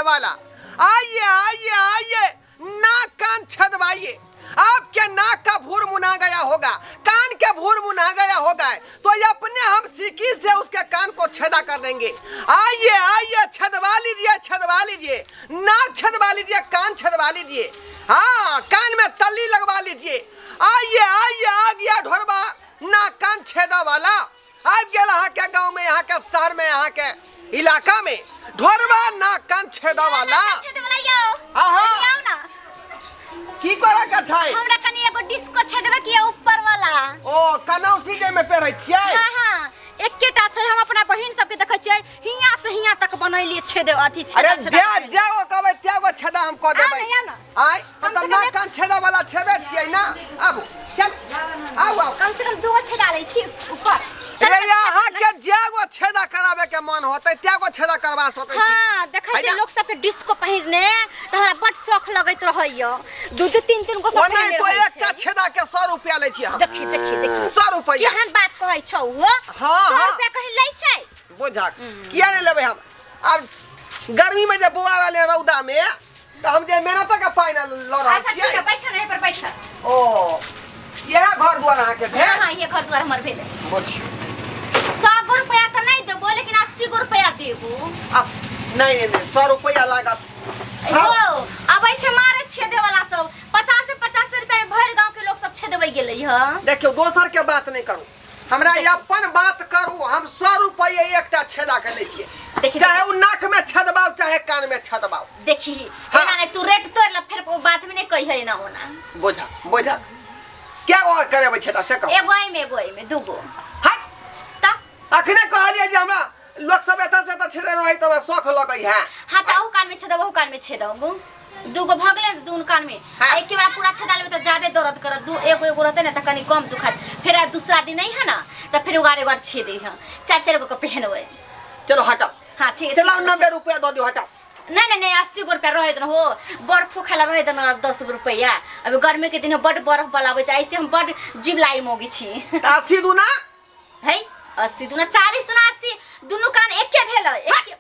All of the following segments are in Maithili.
वाला, आइए आइए आइए, नाक कान छदवाइए। आपके नाक का भूर मुना गया होगा, कान के भूर मुना गया होगा, तो ये अपने हम सिक्की से उसके कान को छेदा कर देंगे। आइए आइए, छदवा लीजिए, छदवा लीजिए, नाक छदवा लीजिए, कान छदवा लीजिए, हाँ कान में तल्ली लगवा लीजिए। आइए आइए, आ गया ढोरबा नाक कान छेदा वाला, आबि गेल अहाँ के गाँव में, यहाँ के शहर में, यहाँ के इलाका में ढोरबा नाक कान छेदा वाला। छेदे वाला यौ। हाँ, हाँ। कनी आउ ना। की करे के छै? हमरा कनी एगो डिस्को छेदबे कि ऊपर वाला। ओ कनौसी जे में पेरै छियै? हाँ हाँ, एकेटा छै। हम अपना बहिन सबके देखै छियै हियाँ से हियाँ तक बनैलिए छेदे अथी छेदा। अरे छेदा जे बनैलिए। जे गो कहबै ते गो छेदा हम कऽ देबै। आउ ना, आउ ना। आय कम तऽ से कम नाक कान छेदा वाला छेबे छियै ना। आबू, चल, आउ आउ। कम से कम दूगो छेदा लै छी ऊपर। चल। रे अहाँ के जे गो छेदा कराबे के मन होतै ते गो छेदा करवा सकै छी। हाँ, देखै छियै हैया। लोक सबके डिस्को पहिरने तऽ हमरा बड शौख लगैत रहैया। दू दू तीन तीन गो सब ओ नहि पहिरने तो रहै एकटा छै। छेदा के 100 रुपया लै छियै हम। देखी देखी देखी, 100 रुपया। केहन बात कहै छौ हो? हाँ, 100 हाँ। रुपया कहीं लै छै? बुझक किया नहि लेबै हम? आब गर्मी में जे बौआ रहलै रौदा में तऽ हम जे मेहनत के पाइ ने लऽ रहल अच्छा ठीक छियै। है, बैठ ना, पर बैठ। ओ इएह घर दुआर अहाँके भेल? हाँ, ये घर दुआर हमर भेल। बुझियौ। 100 गो रुपया तऽ नहीं देबो, लेकिन 80 गो रुपया देबो। आ, नहीं नहीं नहीं, 100 रुपया लागत। हो अबै छै मारे छेदे वाला सब 50 50 रुपया में भरि गांव के लोग सब छेदबै गेलै ह। देखियौ, दोसर के बात नहीं करू, हमरा अपन बात करू। हम 100 रुपये एकटा छेदा के लै छियै। देखी। चाहे उ नाक में छदबाउ चाहे कान में छदबाउ। देखी। हाँ। एना नहीं, तू रेट तोड़ ला, फिर वो बात में नहीं कही है एना ओना। बुझा बुझा, क्या और करेबै छेदा से कहू। एगो एहिमे, एगो एहिमे, दूगो। हट। तऽ अखने कहलियै जे हमरा लोक सब एतऽ से एतऽ छेदे रहै तऽ हमरा शौख लगै है। हाँ, तऽ अहू कान में छेदब, अहू कान में छेदब, दूगो भऽ गेलै ने दुनू कान में। हाँ। आ एके बार पूरा छेदा लेबै तऽ ज्यादे दर्द करत। दू एगो एगो रहतै ने तऽ कनि कम दुखात। फेर आ दूसरा दिन नहीं है ना तऽ फेर उगार उगार छेदे है, चारि चारि गो के पहनबै। चलो हटाओ। हाँ, ठीक है। चलो, 90 रुपया दऽ दियौ, हटाओ। नहीं नहीं नहीं, 80 गो रुपया रहे देना हो, बर्फ खाला रहे देना 10 गो रुपया। अभी गर्मी के दिन में बड बर्फ वाला छै, ऐसे हम बड जीवलाई मोगी छी। तऽ 80 दूना। है, 80 दूना 40 दूना 80, दुनू कान एके भेल, एके।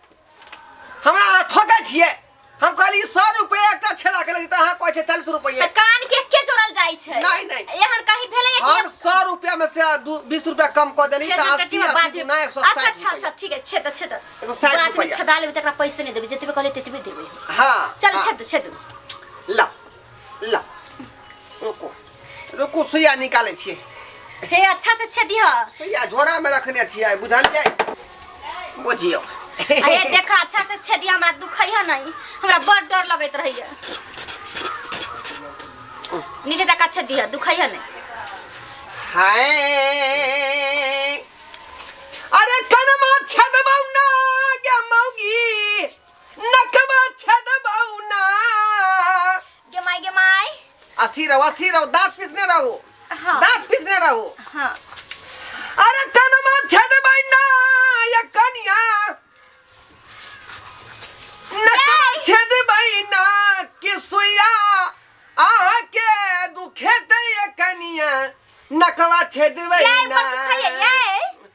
हमरा अहाँ ठकै छियै। हम कहली 100 रुपया एकटा छेदा के लै, तऽ अहाँ कहै छियै 40 रुपये। तऽ कान के एके जोड़ल जाइ छै। नहीं, नहीं। एहन कहीं भेलै हम 100 रुपया में से 20 रुपया कम कऽ देली तऽ 80, 80 दूना 160। अच्छा अच्छा अच्छा, ठीक है, छेद छेद। 160 बाद में रुपया। छेदा लेबै तकरा पैसे नहीं देबै, जतबे कहले ततबे देबै। हाँ। चल। हाँ। छेदू छेदू। ला ला, रुकू रुकू, सुइया निकालै छियै। हे, अच्छा से छेदी ह। सुइया झोरा में रखने छियै, बुझलियै? बुझियौ। अरे देखा, अच्छा से छेदी, हमरा दुखै है नहीं, हमरा बड़ डर लगैत रहैया। नीचे जाकर छेदी है, दुखै है नहीं। हाय, अरे कनमा छदबौ ना गे मौगी, नखमा छदबौ ना। गे माई, गे माई। अथी रहो, अथी रहो, दांत पीसने रहो। हाँ। दांत पीसने रहो। हाँ। अरे कनमा छदबै ना या कनिया, नखमा छदबै ना, कि सुइया अहाँ के दुखेतै ये कनिया, नखवा छेदबै ये ना। बड़ दुखैया ये।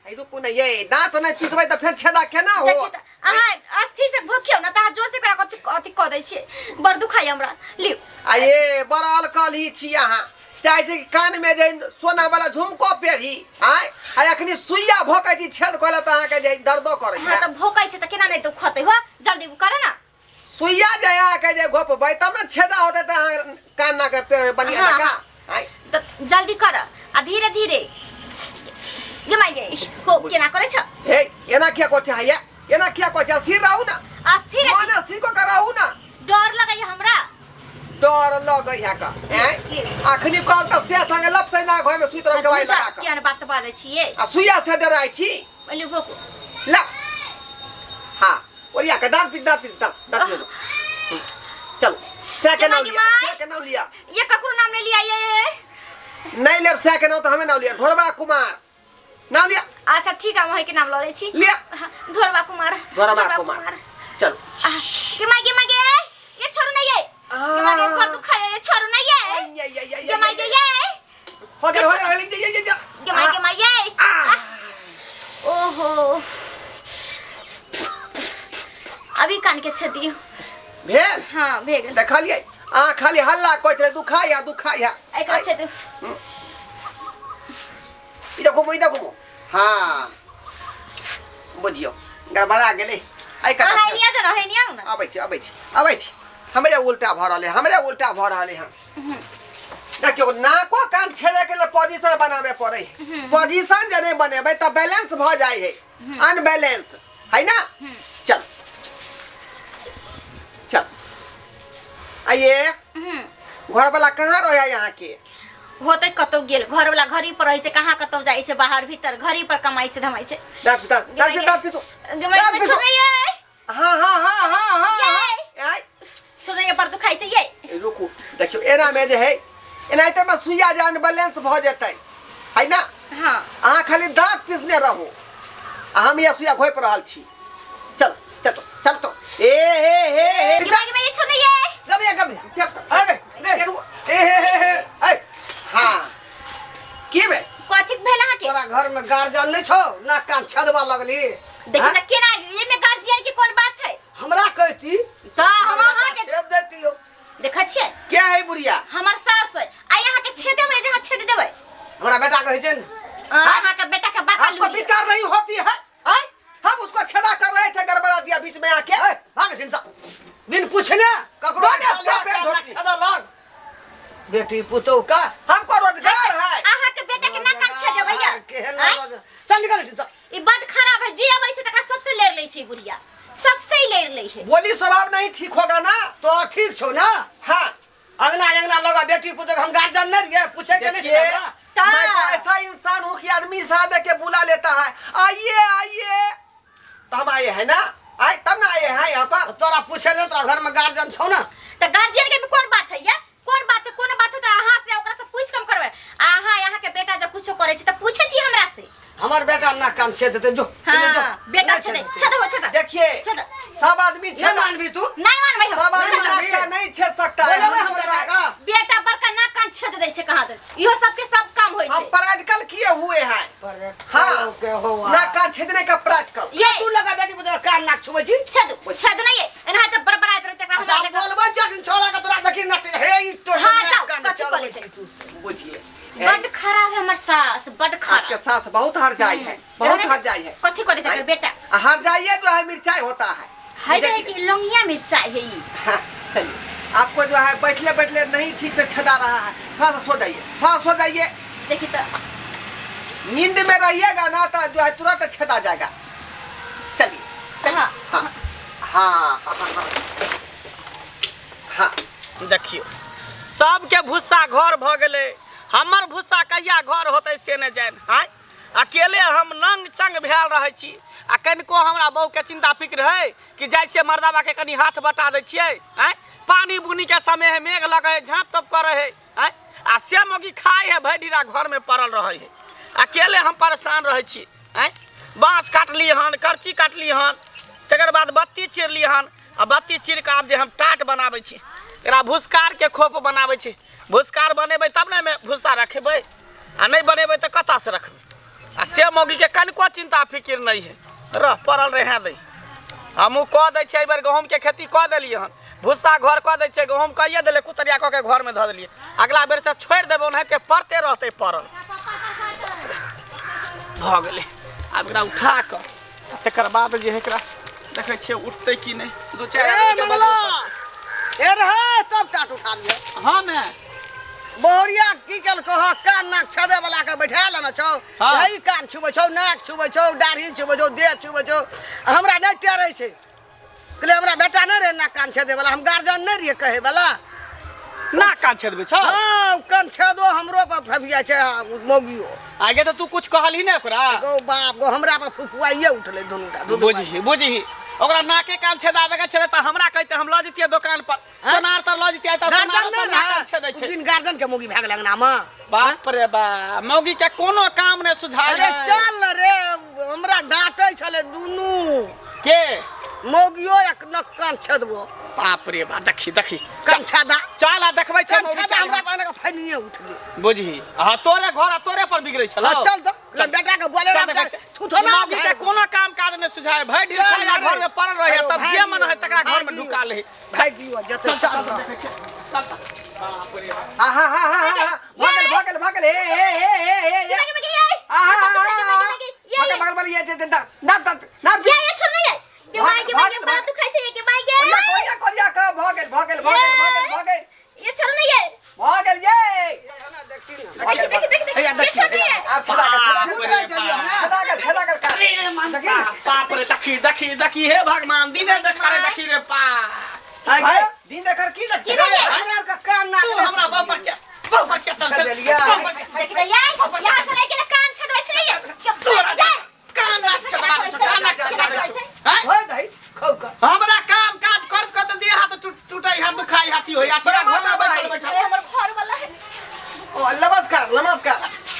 है, रुकू ने ये, दांत नहि पिसबै तऽ फेर छेदा केना हो? देखियौ तऽ अहाँ अस्थिर से भोकियौ ने तऽ अहाँ जोर से ओकरा कथी अथी कऽ दै छियै, बड़ दुखाइया हमरा, लिउ। आ ये बड़ अलकलही छी अहाँ। चाहै छी कि कान में जे सोना वाला झुमको पेरही आय, आ अखनी सुइया भोकै छी छेद कऽ तऽ अहाँके जे दर्दो करै हाँ, तऽ भोकै छै तऽ केना नहि दुखतै हो? जल्दी करे ना। सुइया जे अहाँके जे घोपबै तब ने छेदा होतै, तऽ अहाँ कान ना के पेरबै बढ़िया हाँ, जकाँ। हाँ। आय। तऽ जल्दी कर आ धीरे धीरे। गे माई गे, हो, केना करै छ? हे, एना किया कहै छै? हैया, एना किया कहै छै? स्थिर रहू ना। अस्थिर। मन स्थिर कऽ के रहू ना। डर लगैया हमरा। डर लगै है का हैं? ले। अखनी कहब तऽ से संगे लपसै ना, घर में सुति रहब दवाई लगा कऽ। केहन बात बाजै छियै? आ सुइया से डराइ छी? पहिले भोकू। ला, हाँ, ओरिया के दांत पीस, दांत पीस, दांत दांत पीस। चलो, सै के नाम लिया, सै के नाम लिया। ये ककरो नाम नहीं लिया ये। नहीं लेब सै के नाम तो हमें नाम लिया। ढोरबा कुमार नाम लिया। अच्छा ठीक है, वही के नाम लऽ लै छी। लिया। हाँ, ढोरबा कुमार। ढोरबा कुमार, चलो। के माई, गे माई गे, ये छोड़ू नहीं ये। गे माई गे, घर दुखाए, ये छोड़ू नहीं ये। गे माई गे, ये हो गया, हो गया, हो गया, ये ये ये। गे माई, गे माई ये। ओहो, अभी कान के छेदी। भेल? हाँ भे गेल। देखलियै अहाँ खाली हल्ला कहैत रहे दुखाइ है दुखाइ है। एकरा छेदू। इधर घुमू इधर घुमू। हाँ बुझियौ गड़बड़ा गेलै। आइ कतऽ अहाँ एनिया जाउ ने, एनिया आउ ने। अबै छी अबै छी अबै छी। हमरे उल्टा भऽ रहल है, हमरे उल्टा भऽ रहल है। देखियौ नाको कान छेदै के लेल पोजीशन बनाबे पड़ै है। पोजीशन जे नहि बनेबै तऽ बैलेंस भऽ जाइ है, अनबैलेंस है ना। चल चल आइए। घर वाला कहाँ रहे है यहाँ के? होते कतौ गेल, घर वाला घरी पर रहै छै, कहाँ कतौ जाइ छै, बाहर भीतर घरी पर कमाइ छै धमाइ छै। दाँत दाँत दाँत दाँत पीसू। गमाइ दाँत में पीसू। छोड़ै ये। हाँ हाँ हाँ हाँ हाँ ये। हाँ। आइ छोड़ै ये पर दुखाइ छै ये। ए, रुकू देखियौ एना में जे है एनाहिते में सुइया जे अनबैलेंस भऽ जेतै है ना। हाँ अहाँ खाली दाँत पीसने रहू आ हम यह सुइया घोपि रहल छी। चल चल तो चल तो ए हे हे हे गमाइ गमाइ ये छोड़ै ये। गबिया गबिया अरे, ए हे हे हे ए हाँ की भेल? कथी भेल अहाँके? तोरा घर में गार्जियन नहीं छौ, नाक कान छेदबा लगली। देखी त केना ये में गार्जियन के कोन बात है? हमरा कहती त हम अहाँके छेद देतियो। देखै छियै क्या है बुढ़िया? हमर सास है, आइ अहाँके छेद देबै, जहाँ छेद देबै। हमरा बेटा कहै छै ने। अहाँके बेटा के बाका आपको लूरी। विचार नहीं होती है? आय हम उसको छेदा कर रहे थे, गड़बड़ा दिया बीच में आके। ए, भाग चिंता बिन पूछने ककरो रोज स्टॉप पे धोती। छेदा लग बेटी पुतोह का। हमको रोजगार है। अहाँके बेटा के नाक कान छेद देबै या? केहन आँय? रोज- चल निकल चिंता। ई बड खराब है, जे अबै छै तकरा सबसे लेर लै छै बुढ़िया, सबसे ही लेर लै है। बोली स्वभाव नहीं ठीक होगा ना तो ठीक छौ ना। हाँ अंगना अंगना लगा बेटी पुतोह के हम गार्जियन नहीं रहिए, पूछे के नहीं देखिए, छै हमरा। मैं तो ऐसा इंसान हूँ कि आदमी सादे के बुला लेता है, आइए आइए, तो हम आए हैं ना, आए तब ना आए हैं यहाँ पर। तोरा पूछे नहीं, तोरा घर में गार्जियन छौ ना। तो गार्जियन के भी कोन बात है या? कोन बात है? कोन बात है तो अहाँ से ओकरा से पूछ कम करबै। अहाँ यहाँ के बेटा जब कुछो करै छै त पूछे छी हमरा से। हमर बेटा ना काम छे देते जो। हाँ, जो। बेटा नहीं छे दे, देते। छे दे, छे दे। देखिए, छे दे। सब आदमी छे नहीं मानबी तू? नहीं मानबै हम। सब आदमी छे दे। नाक का नहीं छेद सकता है। बोलबै हम हमको बेटा जो है- का। बेटा बड़का नाक कान छेद दै छै कहाँ दे। इहो सबके सब काम होय हम छै। प्रैक्टिकल किए हुए हैं। हाँ। के हो आ। नाक कान छेदने का प्रैक्टिकल। ये तू लगा बेटी पुतोह कान नाक छुबै छी? छेद, छेद नहीं है। एना त बड़बड़ाइत रहतै एकरा अच्छा, हमरा देखा। बोलबै छै छोड़ा के तोरा देखी ना हे ई तो हाँ, नाक जाओ, कान कथी चलबै करै छी तू। बुझिए। बड खराब है हमर सास, बड आपके खराब। सास बहुत हर जाई है, बहुत हर जाई है। कथी करै छै बेटा? हर जाइए जो है मिर्चाई होता है। है जे कि लौंगिया मिर्चाई है ई। हाँ, चलिए आपको जो है बैठले बैठले नहीं ठीक से छदा रहा है, थोड़ा सा सो जाइए, थोड़ा सो जाइए। देखी तो नींद में रहिएगा ना तो जो है तुरंत छदा जाएगा। चलिए, चलिए। हाँ। हाँ, हाँ, हाँ, हाँ, हाँ। देखियो सबके भूसा घर भ गेलै, हमर भूसा कहिया घर होतै से नहि जानि। आँय अकेले हम नंग चंग भेल रहै छी आ कनिको हमरा बहूके चिंता फिक्र है कि जाइ छियै मर्दाबाके कनि हाथ बटा दै छियै। आँय पानी बुनीके समय है, मेघ लगै है, झाँप तोप करै है। आँय आ से मौगी खाइ है भरि डिरा घरमे पड़ल रहै है, अकेले हम परेशान रहै छी। आँय बाँस काटली हन, करची काटली हन, तकर बाद बत्ती चिरली हन आ बत्ती चीर कऽ आब जे हम टाट बनाबै छी, एकरा भुसकारके खोप बनाबै छी। भुसकार बनेबै तब ने एहिमे भुस्सा रखबै, आ नहि बनेबै तऽ कतऽसँ रखबै? आ से मौगीके कनिको चिंता फिकिर नहि है, रह पड़ल रहए दै। हमहूँ कऽ दै छियै, एहिबेर गहूँमके खेती कऽ देलियै हन, भुस्सा घर कऽ दै छियै, गहूँम कहिए देलियै, कुतरिया कऽ के घरमे धऽ देलियै। अगला बेरसँ छोड़ि देबै, ओनाहिते पड़ते रहतै पड़ल। भऽ गेलै, आब एकरा उठा कऽ तकर बाद जे है एकरा देखै छियै उठतै कि नहि। दू चारि ए आदमीके मंगला, बजबै। ए रहे तब टाट उठा लिअ। हाँ मैं बहुरिया की केलको हँ, कान नाक छेदे वाला के बैठा लेने छौ। हाँ। यही कान छुबै छौ, नाक छुबै छौ, दाढ़ी छुबै छौ, देह छुबै छौ, हमरा नहि टेरै छै। कहलियै हमरा बेटा नहि रहै नाक कान छेदे वाला, हम गार्जियन नहि रहियै कहै वाला। नाक कान छेदबै छौ? हाँ, कान छेदो हमरो पर फफिया छै, हाँ, मौगियो। आगे तऽ तू कुछ कहलही ने ओकरा? गौ बाप गौ, हमरा पर फुफुआइए उठलै दुनू टा, दुनू बुझही बुझही, ओकरा नाके कान छेदाबे के छलै तऽ हमरा कहिते हम लऽ जैतियै दोकान पर, सोनार तर लऽ जैतियै तऽ गार्जियन सोनारो नहि सब नाक रहै, कान छेदै छै। बिन गार्जियन के मौगी भए गेलै अंगना मे। बाप रे बाप, मौगी के कोनो काम नहि सुझाय अरे है। चल रे, हमरा डांटै छलै दुनू के मौगियो एक नक कान छेदबो। बाप रे बा, देखी देखी। कंछा दा। चल आ देखबै छै। कंछा दा हमरा पाने के फैनिए उठले। बुझही, हाँ, तोरे घर आ तोरे पर बिगड़ै छलौ। हाँ, चल तो बेटा के बोले चल राम देखै छै। थुथो ना। मौगी के कोनो काम काज नहि सुझाय, भरि दिन चल खाली रे। घर में पड़ल रहे, अरे तब जे मन है तकरा घर में भागी। ढुका ले। भागि लियो जते, चल तो। चल त। बाप रे बाप। आहा हा हा हा, भगल भगल भगल, हे हे हे हे हे हे। मागे मागे ये। आहा हा हा हा, ये भगल भगल भगल, ये दे ना ना ना। ये ये छोड़ नहीं ये के मागे मागे। भागल, बात तू खाइसे ये के मागे। कोरिया कोरिया कोरिया का भगल भगल भगल भगल भगल। ये छोड़ नहीं ये। भगल ये। देखी देखी देखी देखी, हैया, ये देखी, छोड़ नहीं ये। आप छदा गल छदा गल बाप रे बाप। छदा गल छदा गल का। अरे मनसा, बाप रे, देखी देखी देखी, हे भगवान, दिने देखा रे, देखी रे पा। भाई दिन देखर की देख। की भेलै? हमरा आर के कान ना। तू हमरा बाप पर क्या, बाप पर क्या, चल चल। चलिया। बाप पर क्या? देखी तो ये यहाँ से नहीं के कान छदबै छै ये। तोरा कान ना छदबा दे छौ, कान ना छदबा दे छौ। हैं? होय दही खौ का। हमरा काम काज कर कर त देह हाथ टूटै, हाथ दुखाई, हाथी होई, आ तोरा घर में बैठल बैठल। अरे हमर घर वाला है। ओ नमस्कार नमस्कार।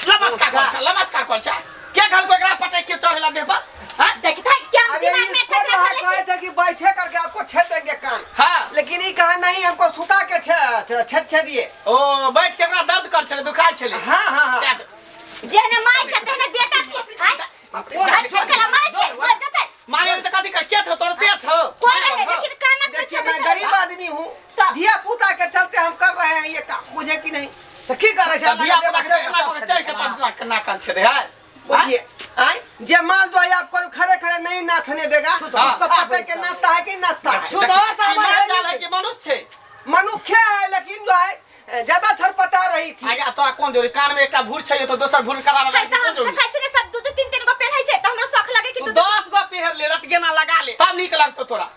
नमस्कार कौन छा, नमस्कार कौन छा? के कहलको एकरा पटक के चढ़ेला देह पर? हैं? देखी था क्या अरे दिमाग में इसको कचरा वहाँ फैले कहे छै। थे कि बैठे करके आपको छेद देंगे कान, हाँ। लेकिन ये कहा नहीं, हमको सुता के छेद छेद छेद दिए। ओ बैठ के एकरा दर्द कर छले, दुखाइ छले। हाँ हाँ हाँ। जेहने माय छै तेहने बेटा छै। आय घर ठोकला मारे छै मर जतै। मारे त कथी कर के छौ तोर से छौ? कोई नहीं, लेकिन कान ना देखिए, मैं गरीब आदमी हूँ, तो- धिया पुता के चलते हम कर रहे हैं ये काम, मुझे कि नहीं? तऽ की करै छै? धिया पुता के एना कर चढ़ के तब ना कान छेदे है। बुझिए आए जे माल जो है आपको खड़े खड़े नहीं नाथने देगा, उसको पता के नाचता है कि नाचता है। छू दो ई माल जाल है कि मनुष्य छै? मनुष्य है, लेकिन जो है ज्यादा छटपटा रही थी। आगे तोरा कोन जरूरी? कान में एकटा भूर छै तो दोसर भूर कराबे है के त कोन हम जरूरी? देखै छियै सब दू दू तीन तीन गो पेन्है छै त हमरो शौक लगे कि तू दू दू। 10 गो पेहर ले, लटगेना लगा ले, तब नीक लगतो तोरा।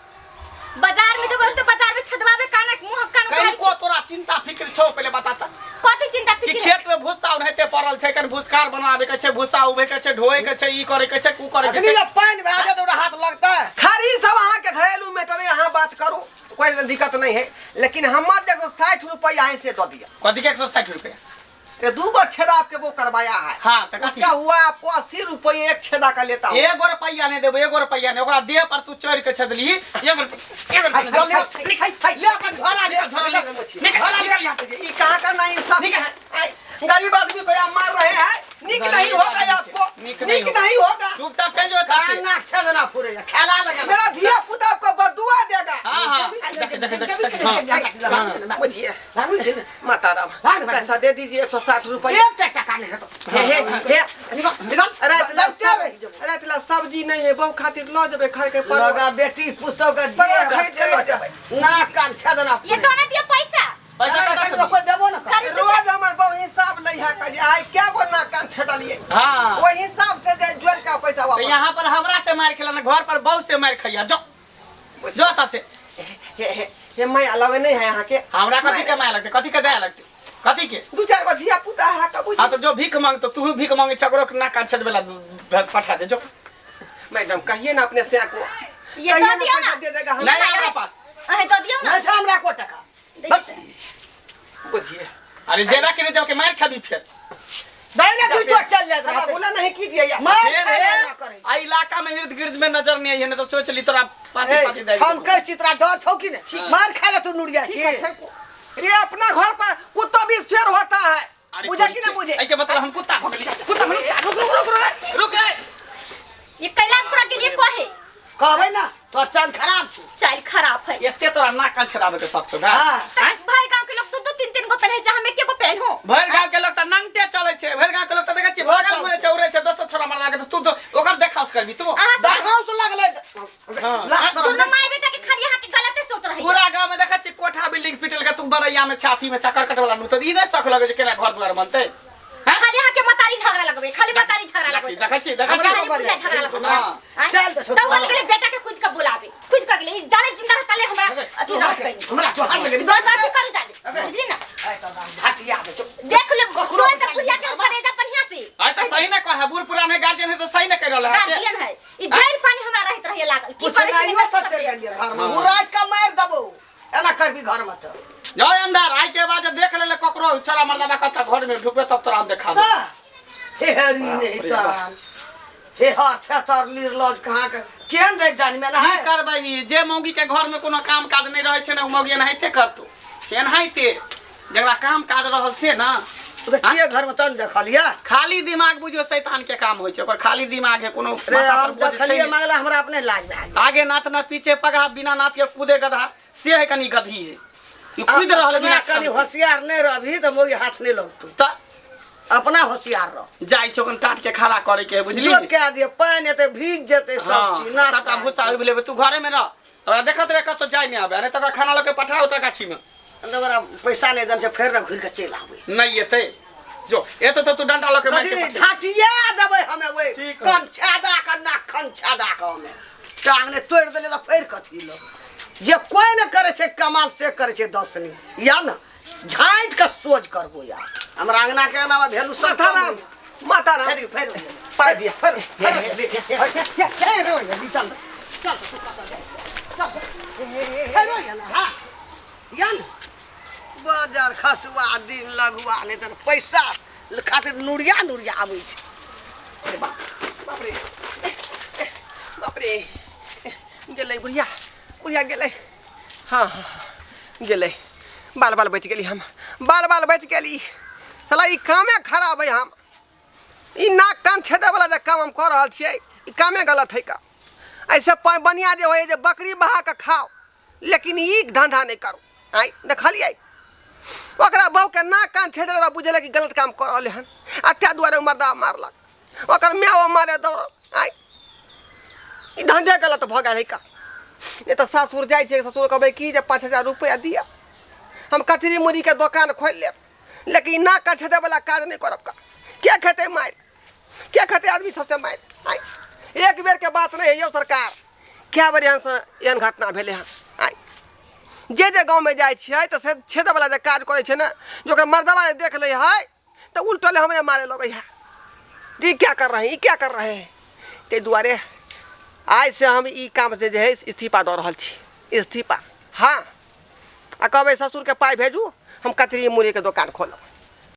बाजार में जब त बाजार में छदवाबे कानक मुंह कान उघारि। कनिको तोरा चिंता फिक्र छौ? पहिले बता त। कथी चिंता कि फिक्र? खेत में भूसा ओनाहिते पड़ल छै, कनि भूसखार बनाबे के छै, भूसा उभे के छै, ढोए के छै, ई करे के छै, ऊ करे के अखनी छै। जब पानि भए जायत ओकरा हाथ लगतै। खाली सब अहाँ के घरेलू मैटर है, यहाँ बात करू कोई दिक्कत नहीं है, लेकिन हमार देखो 60 रुपया ऐसे दे दिया। कथी के 160 रुपया? ये दू गो छेदा आपके वो करवाया है। हाँ, तो कथी? उसका हुआ आपको 80 रुपये एक छेदा का लेता हूँ। एगो रुपैया नहीं देबो, एगो रुपैया नहीं। ओकरा देह पर तू चढ़ के छेदली, एगो रुपैया, एगो रुपैया हाय, नहीं। हाय, हाय, हाय, ले अपन घर आ ले। झोरा ले, निकल निकल यहाँ से। ये कहाँ का नहीं इंसाफ निकल। है? आय, गरीब आदमी को यहाँ मार रहे हैं, निक नहीं गरीब होगा आदमी के, आपको, निक नहीं निक होगा। नहीं होगा। चुपचाप चल जाओ एतऽ से। कान नाक छेदना फुरैया खेला लगा। मेरा धिया पुता आपको बदुआ देगा। हाँ हाँ, देख देख देख देख, हाँ। बुझिए भागू छै ने। माता राम, भाग, भाग। पैसा दे दीजिए 160 रुपया। एक टका नहि हेतौ। हे हे हे। निकल निकल। रात ला लौटे आबै। रात ला सब्जी नहीं है, बहु खातिर लो जेबै खाए के परवल। लगा बेटी पुस्तक के परवल खरीद के लो जेबै। नाक कान छेदना। ये तो ना दियो पैसा। पैसा कतऽ से दियौ? देबो ने। करी। रोज हमर बहु हिसाब लै है, कहे आइ क्या गो नाक कान छेदलिए। हाँ। वही हिसाब से जे जोड़ का पैसा तो वापस। यहाँ पर हमरा से मार खेला ना, घर पर बहू से मार खैया, जो जो एतऽ से। हे हे हे, मैं अलावे नहीं है यहाँ के। हमरा कथी के माया लगतै, कथी के दया लगतै, कथी के? दू चार गो धिया पुता है कबू। हाँ तो जो भीख मांगतो, तू भीख मांगे छै, ओकरो नाक कान छेदबे ला पठा दे जो। मैडम कहिए ना अपने से को, ये कहिए तो ना दियो पैसा ना। दे देगा हम। नहीं हमरा पास। अहे तो दियो ना। नहि छै हमरा को टका। बुझिए। अरे जेबा के नहीं जेबा के मार खाबी फेर। दही ने दू चोट चल जाइत हमरा रहतै। बोला नहीं कीजिए यार। मार फेर खाय हे, ला करै। आ इलाका में इर्द गिर्द में नजर नहीं आई है, नहीं तो सोच ली तोरा पाती ए, पाती दे। हम कहै छी तोरा डर छौ कि नहि? मार खाय ला तू नुरिया ठीक छी। है, ठीक है। रे अपना घर पर कुत्ता भी शेर होता है, बुझे कि ना बुझे? ऐ के मतलब हम कुत्ता हो गेली? कुत्ता हो गेली? रुक रुक रुक रुक रुक रे। ये कैलाशपुरा के लिए कहे। कहबै ना तोर चाल खराब छौ। चाल खराब है। एते तोरा नाक कान छेदाबे के शौक छौ ना? हाँ। त भर गांव के लोग दू दू तीन तीन गो पहने, जहाँ में के गो पहनो। भरि गांव के लोग त नंगटे चलै छै, भरि गांव के लोग त देखै छियै भागल घुरै छै, उड़ै छै, दोसर छोरा मरदा के त तू तो ओकर देखाउस करबी तू। अहाँ सब देखाउ से लगलै। हाँ। लाख तरफ। दुनू माय बेटा के खाली यहाँ के गलते सोच रही। पूरा गांव में देखै छियै कोठा बिल्डिंग पिटल के, तू बनैया में छाती में करकट वाला नु, त ई नै शौक लगै छै केना घर दुआर बनतै? हैं? खाली यहाँ के मतारी झगड़ा लगबे, खाली मतारी झगड़ा लगबे। देखै छियै, देखै खाली छियै। बुढ़िया झगड़ा लगबे। हाँ। आँय? चल तऽ छोड़। तब बोल गेलै बेटा के खुद के बुलाबे, खुद के गेलै, ई जाने जिंदा रहता ले हमरा अथी ना करी। हमरा तोहार लगे। दोसर अथी करू जाने, बुझली ना? घटिया दे चुप। देख ले तोर त बुढ़िया के करेजा बढ़िया से। आइ त सही न कहे, बूढ़ पुरान है, गार्जियन है त सही न कहि रहल है। गार्जियन है ई, जड़ पानी हमरा रहत रहे लागल की करै छै। पुछनाइयो सब चलि गेलियै घरमे, ओ राति के मारि देबौ एना करबी घरमे तऽ। जाओ अंदर, आइ के बाद देख ले ककरो छोरा मर्दाबा कत घर में ढुकबे तब तोरा हम देखा देबो। हे हरी नहीं तान। हे हर थेथर निर्लज कहाँ के केहन रहे जान में की है करबै ई? जे मौगी के घर में कोनो काम काज नहीं रहै छै ने ओ मौगी एनाहिते करतौ, एनाहिते। जकरा काम काज रहल से ना। तो छियै घर में तहन देखलियै। खाली दिमाग बुझियो शैतान के काम होइ छै, ओकर खाली दिमाग है, कोनो रे माथा पर हम बोझ छै देखलियै नहि। मंगला हमरा अपने लाज भए गेल। आगे नाथ ना पीछे पगहा, बिना नाथ के कूदे गधा, से है कनी गधी है ई, कूद रहल है बिना अपना कनी छान के। होशियार नहीं रहबही तऽ मौगी हाथ नहीं लगतौ। त अपना होशियार रह। जाइ छै ओकन टाट के खड़ा करे के है, बुझली? जो कए दियौ पानि एते भीज जेतै सब हाँ चीज नाश सबटा भए भूसा उबि लेबै। तू घरे में रह, ओकरा देखत रह, कतौ जाय नहि आबे, नहि तऽ ओकरा खाना लऽ के पठाओ ओतऽ गाछी में। जेतै। ओकरा पैसा नहि देने छै, फेर ने घुरि कऽ चलि आबै। नहि एतै, जो एतौ तऽ तू डंटा लऽ के मारि के कथी पठा। झाटिया देबै हमे ओहि ठीक है। कन छेदा कऽ नाक खन छेदा कऽ हमे टांग ने तोड़ि देलियै तऽ फेर कथी लो जे कोइ ने करै छै कमाल से करै छै दसनी या ने झाँटि कऽ सोझ करबो यार। हमरा अंगना के अलावा भेलू सब माता राम, माता राम, फेर फेर पाइ दिअ। फेर फेर फेर चल चल फेर हाँ या ने बाजार खसुआ दिन लगुआ नहि तऽ पैसा खातिर नुरिया नुरिया आबै छै। अरे बाप, बाप रे, बाप रे, गेलै बुढ़िया, बुढ़िया गेलै। हाँ हाँ गेलै, बाल बाल बचि गेली हम, बाल बाल बचि गेली। साला ई कामे खराब है। हम ई नाक कान छेदैवला जे काम हम कऽ रहल छियै, ई कामे गलत है का। ऐसे बढ़िआँ जे होइ जे बकरी बहा कऽ खाओ, लेकिन ई धंधा नहि करू। आइ देखलियै ओकरा बहूके नाक कान छेदै वला बुझेलक कि गलत काम कऽ रहलै हन, आ ताहि दुआरे ओ मर्दा मारलक, ओकर माय मारे दौड़ल। आइ ई धंधे गलत भऽ गेल है का। नहि तऽ सासुर जाइ छै, ससुर कहबै कि जे 5000 रुपैआ दिअ, हम कचरी मुरहीके दोकान खोलि लेब, लेकिन नाक कान छेदै वला काज नहि करब का। के खेतै मारि, के खेतै आदमी सबसे मारि? आइ एक बेरके बात नहि है यौ सरकार, कए बेर एहन एहन घटना भेलै हन। आइ जे जे गाँवमे जाइ छियै तऽ से छेदैवला जे काज करै छै ने, जे ओकर मर्दबा जे देख लै है तऽ उल्टले हमरे मारे लगै है, ई क्या कर रहे हैं, ई क्या कर रहे हैं। ताहि दुआरे आइसँ हम ई कामसँ जे है इस्तीफा दऽ रहल छी, इस्तीफा। हाँ, आ कहबै ससुरके पाइ भेजू, हम कचरी मुरहीके दोकान खोलब।